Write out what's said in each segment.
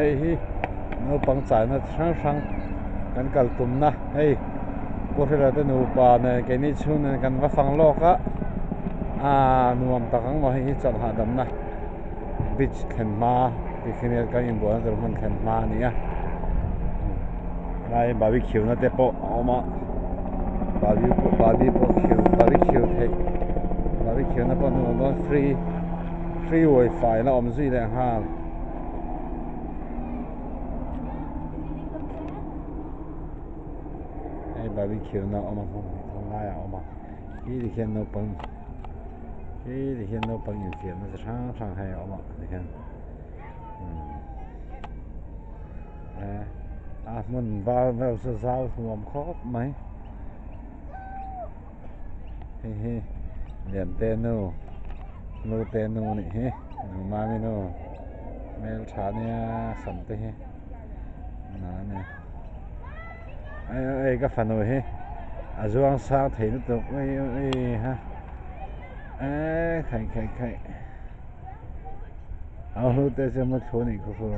Hei hi naupang chaina chi hrang hrang kan kal tumna hei Pu Hrila te nupa nen keini chhung nen kan va fang lawk a aaa nuam tak ang maw hei hi chawlh hahdamna beach thlen hma tikhian kan inbualna tur hmun thlen hma a ni a helai barbecue na te pawh a awm a barbie pawh barbecue theih barbecue na pawh nuam dawn free free wifi la awm zui leh nghal. Hei barbecue na a awm a hmun hmun laiah a awm a khi ti khian naupang khi ti khian naupang infiamna chi hrang hrang hei a awm a tikhian umm a hmun var vel chu zau nuam khawp mai hei hi Liante nu Hlute nu a nih hi Numami nu hmeltha nia sam te hi hei ka fanu hi a zuang sang thei lutuk ui ha eee khai khai khai a hlute chu mu thlu anih khaw khaw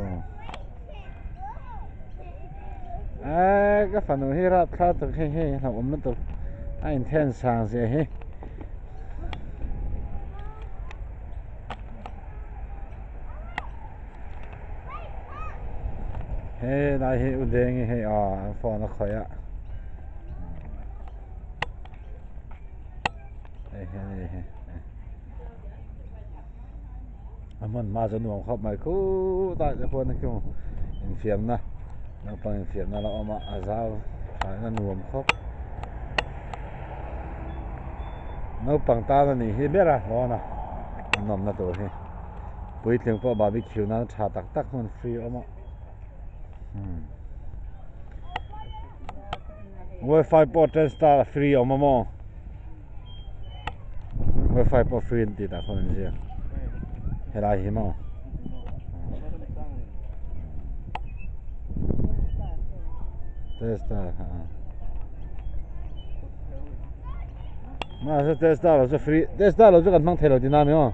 eee ka fanu hi rapthlak tak hei hei hlauhawm lutuk a inthen sang zia hi. He lai hi u Dengi hei aw an phone a khawih a hei hi ani hi a hmun hma chu nuam khawp mai khutah te khuan khi infiamna naupang infiamna la awm a a zau thain a nuam khawp naupang tan a nih hi ber a hlawn a a nawmna tur hi. Puitling pawh barbecue nan tha tak tak hmun free a awm a umm wifi pawh ten star a free a awm a maw wifi pawh free an tih tah khawn an ziak helai hi maw. Ten star a mahse ten star lo chu free ten star lo chu kan hmang thei lo tihna a ni maw.